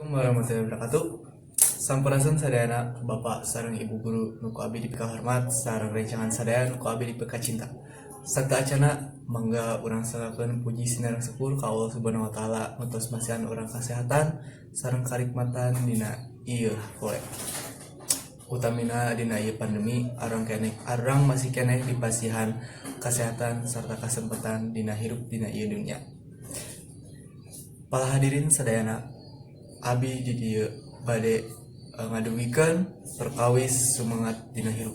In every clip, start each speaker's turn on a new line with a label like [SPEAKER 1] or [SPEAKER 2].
[SPEAKER 1] Warahmatullahi wabarakatuh. Sampurasun sadayana, Bapak sareng Ibu guru nu ku abdi dipikahormat sareng rencangan sadaya nu ku abdi dipikacinta. Sateuacanna, mangga urang sanggakeun puji sinareng syukur ka Allah Subhanahu wa Taala nu tos masihan urang kasehatan sareng karikmatan dina ieu poe. Utamina dina ieu pandemi arang keneh arang masih keneh dipasihan kesehatan serta kesempatan dina hirup dina ieu dunya. Para hadirin sadayana, abi di dieu bade ngadugikeun perkawis semangat dina hirup.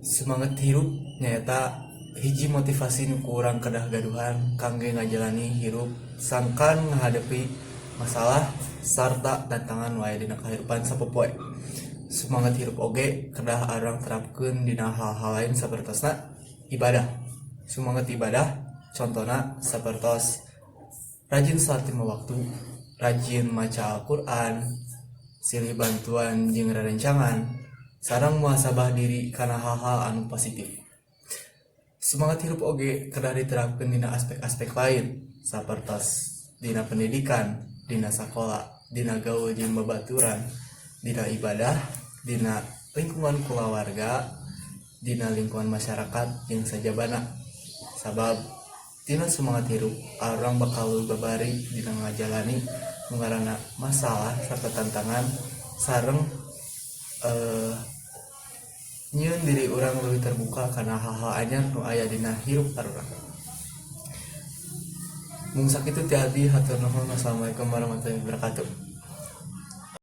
[SPEAKER 1] Semangat hirup nyaeta hiji motivasi nu ku urang kedah gaduhan kangge ngajalani hirup sangkan ngahadepi masalah sarta tantangan wae dina kahirupan sapopoe. Semangat hirup oge kedah arang terapkeun dina hal-hal lain sapertosna ibadah. Semangat ibadah contohna sapertos rajin salat lima waktu, rajin maca Al-Qur'an, silih bantuan jeung rerencangan, sareng muhasabah diri kana hal-hal anu positif. Semangat hirup oge kedah diterapkeun dina aspek-aspek lain sapertos dina pendidikan, dina sakola, dina gaul jeung babaturan, dina ibadah, dina lingkungan kulawarga, dina lingkungan masyarakat jeung sajabana. Sabab tina semangat hirup arang bakal leuwih babari dina ngajalani nu ngaranna masalah serta tantangan sareng nyieun diri urang leuwih terbuka kana hal-hal anyar nu aya dina hirup arurang. Mung sakitu ti abdi, hatur nuhun. Wassalamualaikum warahmatullahi wabarakatuh.